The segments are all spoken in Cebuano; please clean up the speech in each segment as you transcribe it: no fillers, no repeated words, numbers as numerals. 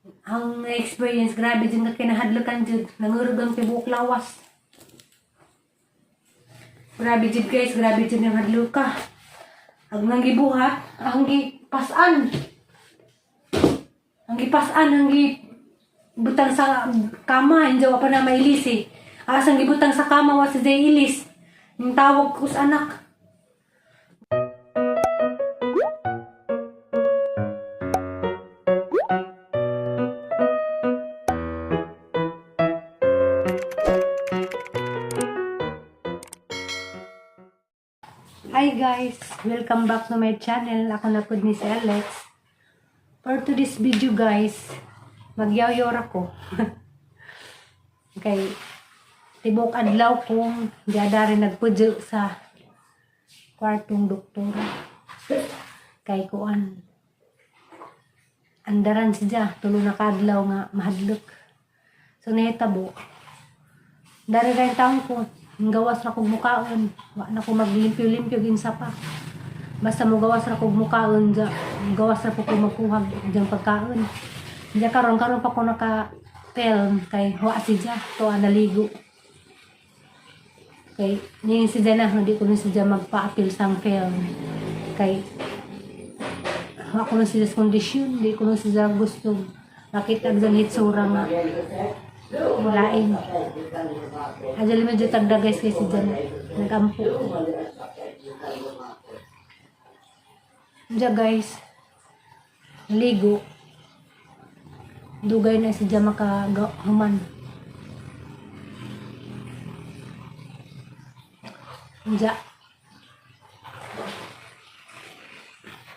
Ang experience, grabe jud nga kinahadlokan jud, nangurog ang tibuok lawas. Grabe jud, guys, grabe jud ang hadloka. Ang nang gibuhat, ang gipasan. Ang gipasan, ang gibutang sa kama, hindi pa na mailis eh. Asang gibutang sa kama, wa sa jay ilis. Yung tawag ko sa anak. Hi guys! Welcome back to my channel. Ako na po ni si Alex. For today's video, guys, magyaw ako. Kay tibok adlaw kong di rin nagpudyo sa kwartong doktora. Kay kuan. Andaran siya, tulo na kaadlaw nga mahadlok. So nahitabo. Dari rin taon ko, ang gawas ra kog mukaon. Wa na ko maglimpyo-limpyo ginsa pa. Basta mo gawas ra kog mukaon ja, gawas ra po ko magkuha diyang pagkaon. Diya karon karon pa ko naka film kay wa si ja to naligo. Kay niya si na hindi ko na siya magpa-apil sang film. Kay wa ko na siya sa kondisyon, hindi ko na siya gusto makita ang hitsura nga lain. Ajal medyo tagda, guys, kay si Jan nagampo. Diya, guys, ligo. Dugay na si Jan makahuman. Diya.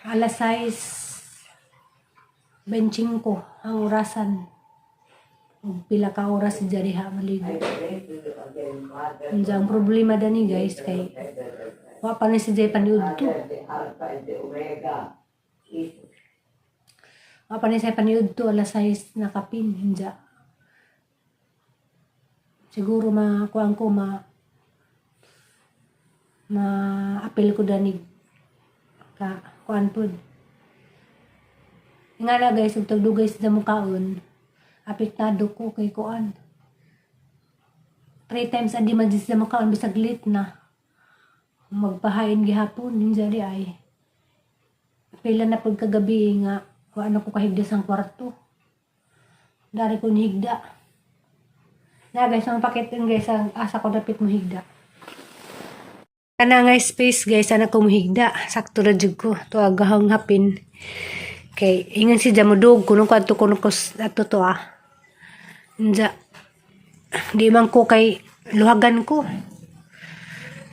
Alas 6:25 ang orasan. Ug pila ka oras si diha maligo. Diya ang problema dani, guys, kay wa pa ni si Jay paniudto. Wa pa ni siya paniudto, alas 6 nakapin hinja. Siguro makuan ko, ma-apil ko dani ka kuan pod. Nga na, guys, ug tagdugay sa mukaon, apektado ko kay kuan. Three times a day man sa mukaon bisag late na. Magpahain gihapon hinja di ay. Pila na pud kagabi nga wa na ko kahigda sang kwarto. Dari ko nihigda. Na guys, ang pakit guys, ang asa ko dapit mo higda. Kana nga space, guys, ana ko mohigda. Sakto ra jud ko. To agahang hapin. Kay ingan si Jamudog kuno kadto kuno ko ato to ah. Unja. Di man ko kay luhagan ko.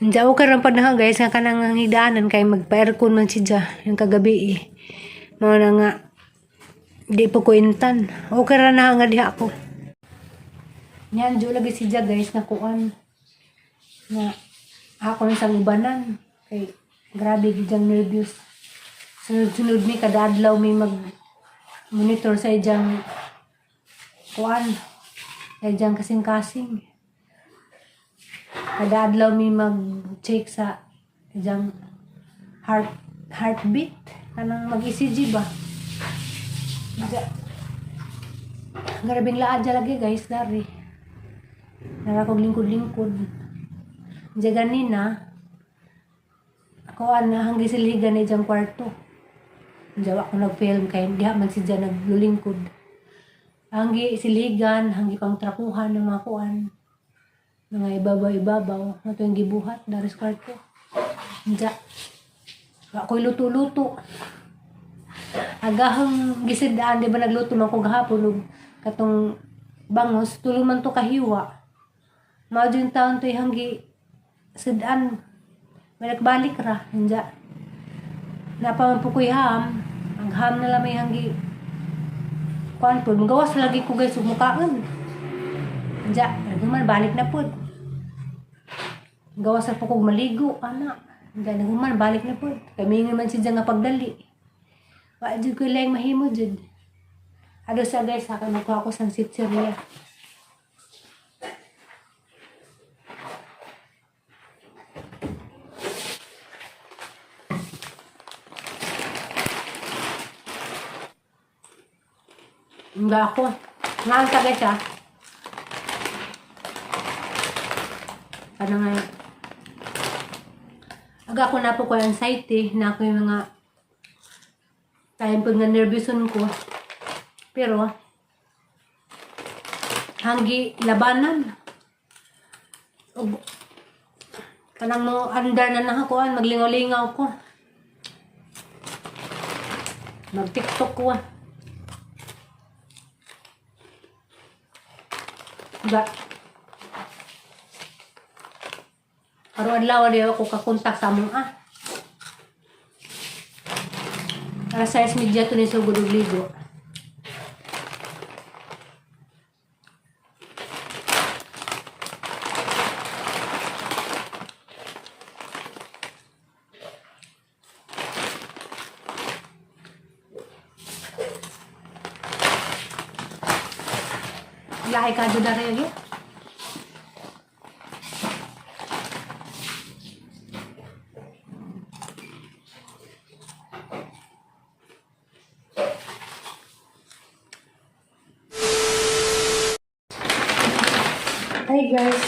Unja, okay ra pud na, guys, nga kanang ang higdaanan kay magpa-aircon man siya yung kagabi eh. Mao na nga di po ko intan. Okay ra na nga diha ako. Yan, jo lagi siya, guys, nga kuan. Nga ako na sa ubanan. Kay grabe gid ang nervous. Sunod-sunod mi kada adlaw may mag monitor sa ijang kuan. Sa ijang kasing-kasing. Kada adlaw mi mag-check sa ijang heartbeat, kanang mag-ECG ba. Diya. Grabing laad dya lagi, guys, dari. Nara kog lingkod-lingkod. Diya ganina, ako ana hanggang silhigan ni diyang kwarto. Diya ako nag-film kay diha man si dyan naglulingkod. Hanggi silhigan, hanggi pang trapuhan ng mga kuan. Mga ibabaw-ibabaw. Ito yung gibuhat, dari sa kwarto. Diya. Ako'y luto-luto. Agahang gisidaan, di ba nagluto man ko gahapon og katong bangos, tulo man to kahiwa. Mao yung taon to hanggi sidaan. Balik-balik ra, hinja. Napa man po ko'y ham, ang ham na lang may hanggi kuan po, magawas lagi ko, guys, ug mukaon. Hinja, naghuman balik na pod. Gawas ra po kog maligo, ana. Hinja, naghuman balik na pod. Kami man siya nga pagdali. Wa jud ko lang mahimo jud. Ado sa, guys, sa magkuha ko sang sitseria. Hindi ako. Nga ang tagay siya. Ano nga? Aga ako na po ko anxiety na ako yung mga time pag na-nervouson ko. Pero, hanggi labanan. Ug kanang mo andar na nakakuan, maglingaw-lingaw ko. Mag-TikTok ko ah. Ga. Aron adlaw di ako kakontak sa among ah. Alas 6:30 to ni sugod og ligo. Lahi ka do dara yun. Hi guys!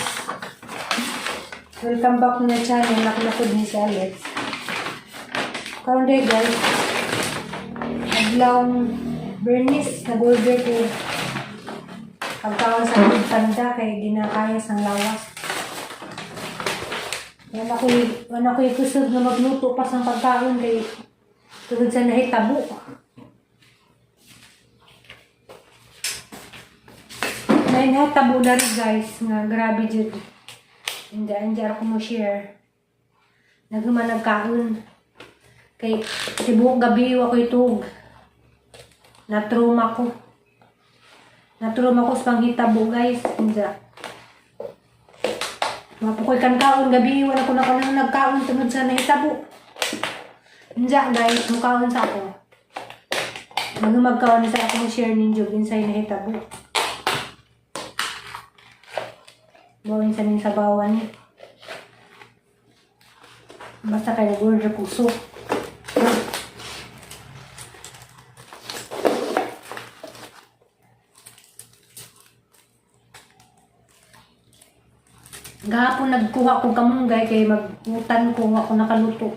Welcome back to my channel. Nakulakod ni si Alex. Karon day guys, adlawng Bernice, nag-order ko pagkaon sa food panda kay di na kaya sang lawas. Wala ko'y kusog na magluto pa sang pagkaon kay tungod sa nahitabo. May nahitabo na rin guys, nga grabe jud. Hindi, hindi ako mo share. Naghuman nagkaon. Kay tibuok gabi wa ko'y tug. Na-trauma ko. Na-trauma ko sa panghitabo guys. Hindi. Mapukoy kan kaon gabi wala ko na kanang nagkaon tungod sa nahitabo. Hindi guys, mukaon sa ako. Magkaon sa akong share ninyo binsay nahitabo. Bawin sa ning sabawan ni. Basta kay nag-order ko soup. Gahapon nagkuha ko kamunggay kay magutan ko ako nakaluto.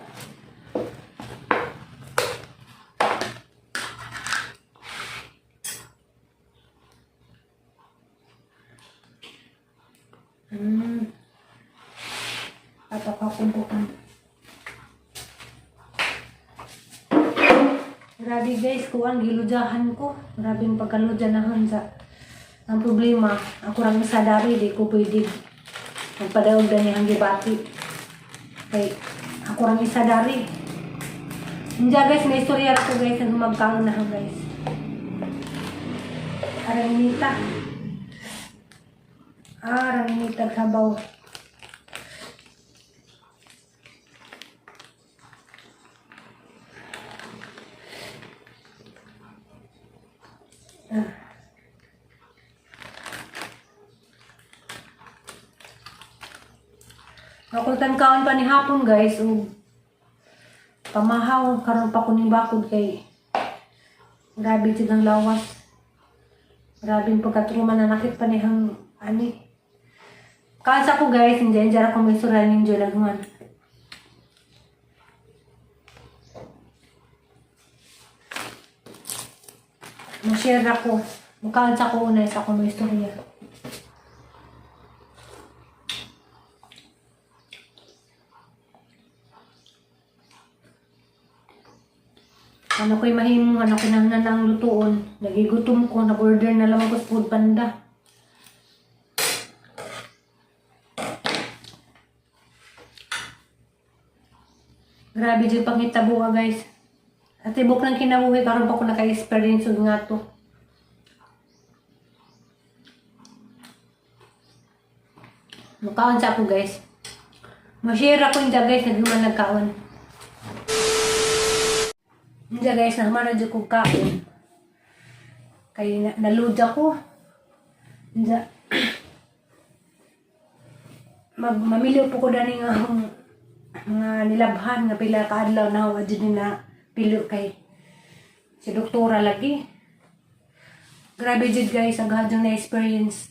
Papakakumpukan. Grabe guys, kuan giludyahan ko. Grabe yung pagkaludya nahon sa ang problema. Ako rang isa dari, di ko pwede magpadaog gani ang gibati. Kay ako rang isa dari. Hindi guys, may istorya ra ko guys ang humagkaon na ho guys. Arang inita. Ah, arang inita sabaw. Ako tan kaon pa ni hapon guys ug pamahaw karon pa ko ning bakod kay grabe jud ang lawas. Grabe ang pagkatruma na nakit pa nihang ani. Kaon ko guys, hindi hindi ako may istorya ninyo lagman. Mo-share ako. Mukaan sa ko una sa akong may istorya. Ano ko'y mahimo, ano kinahanglan ang lutuon. Nagigutom ko, nag-order na lang ako sa food panda. Grabe dyan panghitabo ka guys. At tibok ng kinabuhi, karon pa ko naka-experience og nga to. Mukaon sa ako guys. Ma-share ako yung guys, naghuman nagkaon. Hindi guys, nahuman na dyan kong kaon. Kay nalud ako. Hindi. Mag mamili po ko dani nga akong mga nilabhan nga pila ka adlaw na ako adyo na pilo kay si doktora lagi. Grabe jud, guys, ang gahadjong na experience.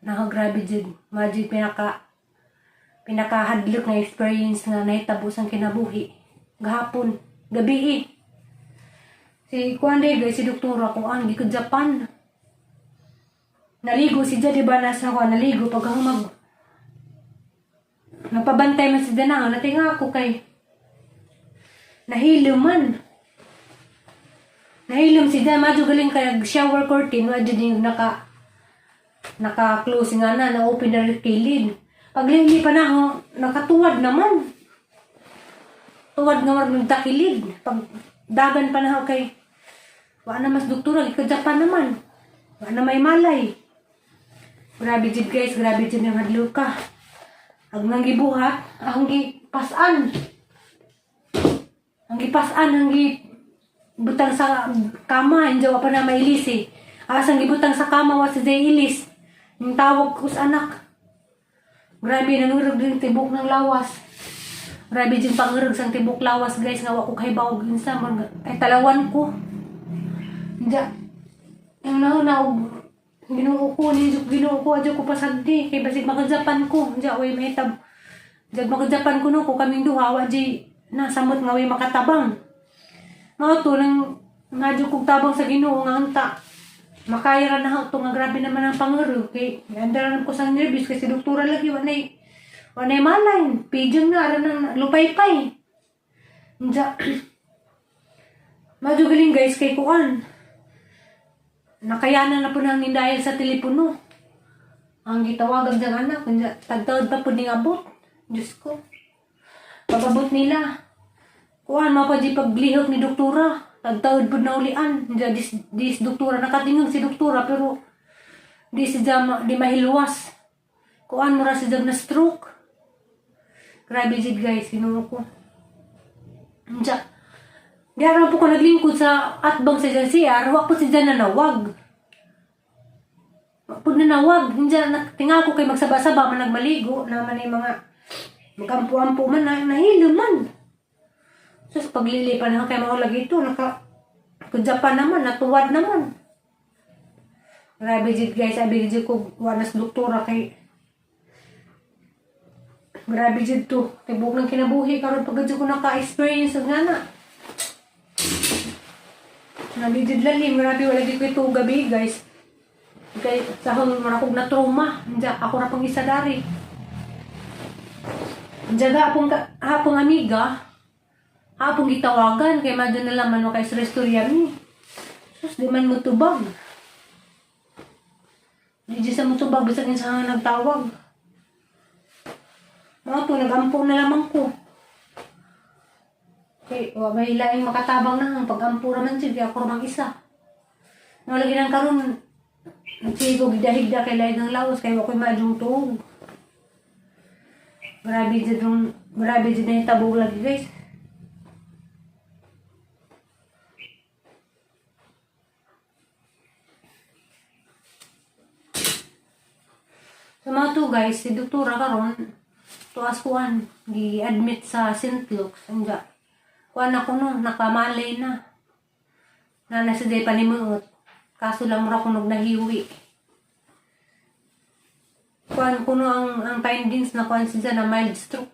Naka grabe jud. Majud pinakahadlok na experience nga nahitabo sang kinabuhi. Gahapon, gabi eh. Si kuan day, guys, si doktora kuan gikan Japan. Naligo si di ba, nasa kuan naligo pagkahumag. Nagpabantay man si Dana, natinga ako kay nahilo man. Nahilom si Dan, madyo galing kay shower curtain, madyo din naka close nga na, na-open na rin kilid. Paglili pa na ako, nakatuwad naman. Tuwad nga marag nagtakilid. Pag dagan pa na ako kay, wa na mas doktora, ikaw Japan naman. Wa na may malay. Grabe jud, guys, grabe jud ng hadlo ka. Ang nang gibuhat, ang gipasan. Ang gipasan, ang butang sa kama, hindi pa na mailis eh. Asang gibutang sa kama, wa si Zay ilis. Yung tawag ko sa anak. Grabe, nangurog din tibok ng lawas. Grabe din pangurog sa tibok lawas, guys, nga wa ko kahibaw insa ay talawan ko. Diya, yung nauna og Ginoo ko, ni Ginoo ko, adyo ko pasagdi kay basig maka-Japan ko. Diya way mahitab. Diya maka-Japan ko no ko kaming duha wa di nasamot nga way makatabang. Mao to nang ngadyo kog tabang sa Ginoo nga unta makaya ra na to nga grabe naman ang panguro kay andaran ko sa nervous kasi doktora lagi wa nay malay pidyong na ara nang lupaypay. Diya madyo galing, guys, kay kuan nakayanan na po nang dahil sa telepono ang gitawagan diyang anak. Kanya tagtawad pa po ning abot. Diyos ko, pag-abot nila kuan mo pa di paglihok ni doktora, tagtawad po na ulian. Diya dis doktora nakatingog si doktora pero di siya di mahilwas. Kuan mo ra siya na stroke. Grabe jud, guys, Ginoo ko. Diya di araw po ko naglingkod sa atbang sa dyan CR, wa po si dyan nanawag. Wa po nanawag. Hindi tinga ko kay magsaba-saba man nagmaligo naman yung mga magampo-ampo man na nahilo man. Sus, paglilipan na kay mga lagi ito, naka Japan naman, natuwad naman. Grabe jud, guys, sabi jud ko wanas doktora kay grabe jud to. Tibok ng kinabuhi karon pag jud ko naka-experience og nga na. Grabe jud lalim, grabe wala jud ko ito gabi, guys. Kay sa akong marakog na trauma, Diya, ako ra pang isa dari. Diya ga apong hapong amiga, hapong gitawagan kay madyo na lang man kay istorya mi. Sus, di man mo tubag. Di di sa mo tubag bisag insa nga nagtawag. Mga to, nagampo na lamang ko. Kay, wa may laing makatabang na ang pag-ampo raman siya, kaya ako ramang isa. Nga lagi nang karon nagsigo, gidahigda kay laing ng lawas, kay wa ko'y madyong tuog. Grabe dyan na yung lagi, guys. Sa mga to, guys, si doktora karon tuas kuan, gi-admit sa St. Luke's. Anja, kuan ako no, nakamalay na. Na nasa day panimuot. Kaso lang mura ko nahiwi. Kuan kuno ang findings na kuan siya na mild stroke.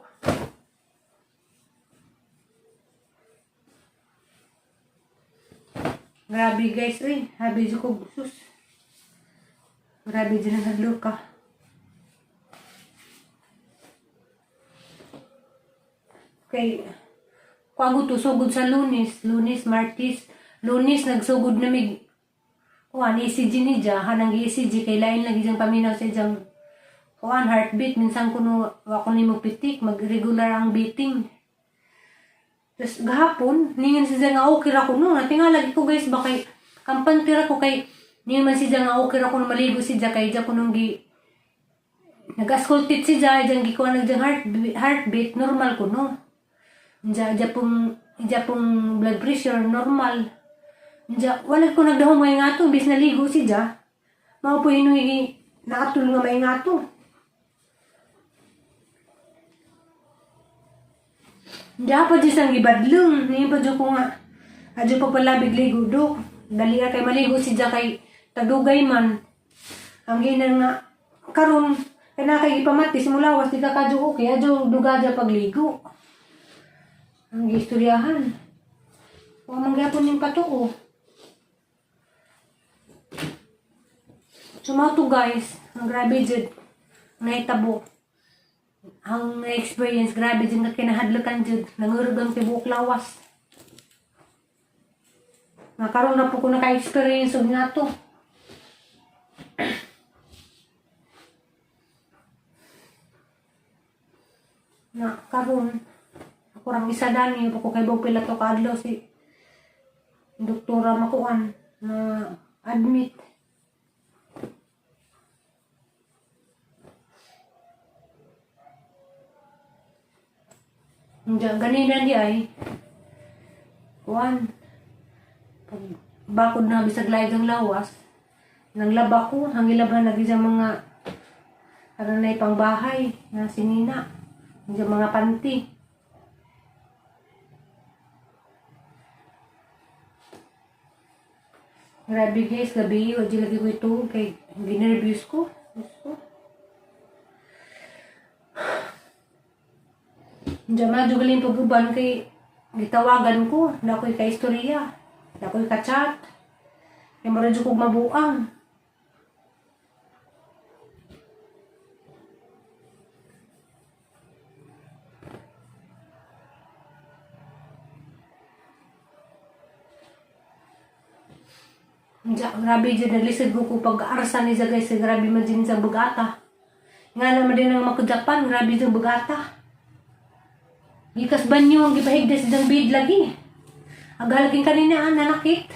Grabe, guys, uy, habi ko sus. Grabe din ang hadlok ka. Kay kuan to sugod sa Lunes, Lunes, Martes, Lunes nagsugod na mig kuan ECG ni dya, hanang ECG kay lain lagi diyang paminaw sa diyang kuan heartbeat. Minsan kuno wa ko nimo pitik, mag-regular ang beating. Tapos gahapon, ningon siya nga okay ra ko no. Natinga lagi ko, guys, ba kay kampante ra ko kay ningon man siya nga okay ra ko no maligo siya kay dya ko nung gi nag-ascultate siya diyang gikuan nag diyang heartbeat normal ko no. Diya pong blood pressure normal. Diya, wala ko nagdahom may nga to, bis naligo si Diya. Mao po yun yung naatol nga may nga to. Diya pa di sang gibadlong. Ngayon pa dyan ko nga. Adyo pa palabig ligo dok. Dali ka kay maligo si Diya kay Tagdugay man. Ang ginang nga karon kay na kay gipamati simulawas di ka kadyo okay adyo dugaja pagligo. Ang gistoryahan. Wa man gyapon yung patuo. So mao to, guys, ang grabe jud nahitabo. Ang experience, grabe jud nga kinahadlokan jud, nangurog ang tibuok lawas. Nga karon na po ko naka-experience og nga to. Na karon ako rang isa dani pa ko kay pila to kaadlaw si doktora makuan na admit. Diyan, ganina di ay kuan pag bakod na bisag laig ang lawas nang laba ko hangilaban lagi sa mga aranay pang bahay na sinina sa mga panty. Grabe, guys, gabi, wala lagi ko ito kay ginervyos ko. Diyos ko. Diyan medyo galing pag-uban kay gitawagan ko, na ako'y ka-istorya, na ako'y ka-chat. Kay mura jud kog mabuang. Diya, grabe dyan, naglisod ko ko pag-arsa ni siya, guys, grabe man din sa bugata. Nga naman din ang makujapan, grabe dyan bugata. Gikas banyo, ang gipahigdas dyan bid lagi. Agalagin kanina, ah, nanakit.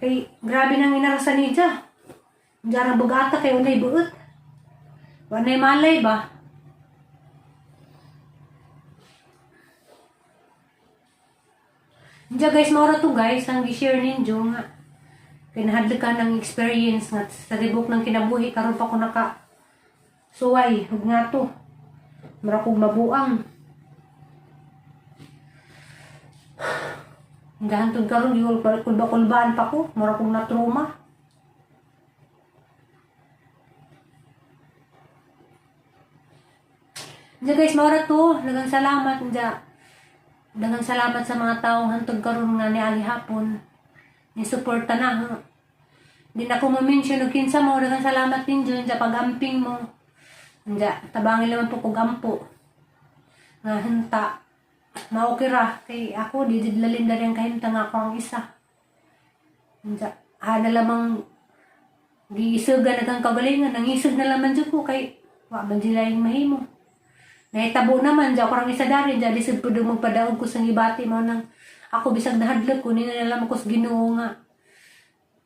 Kay, grabe nang inarasa niya. Diyan ang bugata, kay unay buot. Wanay malay ba? Diya, guys, maura to, guys, ang gi-share ninyo nga. Kinahadlok ka ng experience nga sa tibok ng kinabuhi karon pa ko naka suway ug nga to. Mura kog mabuang. Hanggang hantod karon di ko kulba-kulbaan pa ko, mura kog na trauma. Diya, guys, maura to. Daghang salamat. Diya. Daghang salamat sa mga taong hantod karon nga niagi hapon. Ni suporta na. Ha? Di na ko mo-mention og kinsa mo. Daghang salamat din dyan sa pag-amping mo. Diya, tabangin naman po kog ampo. Nga hinta. Maokay ra. Kay ako, di did lalim na rin kahimta nga ako ang isa. Diya, ana lamang giisugan na kang kagalingan. Nangisog na laman dyan ko kay wa man sila yung mahimo. Nahitabo naman, diya ako rang isa dari, diya lisod po daw magpadaog ko sa ngibati mo nang ako bisag nahadlok ko, ni na lang ko sa Ginoo nga.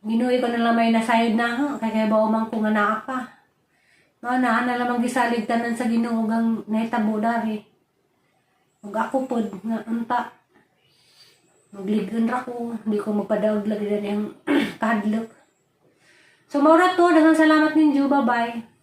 Ginoo ko na lang may nasayod na ha, kay kay bawo man ko nga naa ka. Mao na, ana lamang gisalig tanan sa Ginoo gang nahitabo dari. Ug ako pod nga unta magligon ra ko, hindi ko magpadaog lagi dali ang kahadlok. So, maura to, daghang salamat ninyo, bye-bye.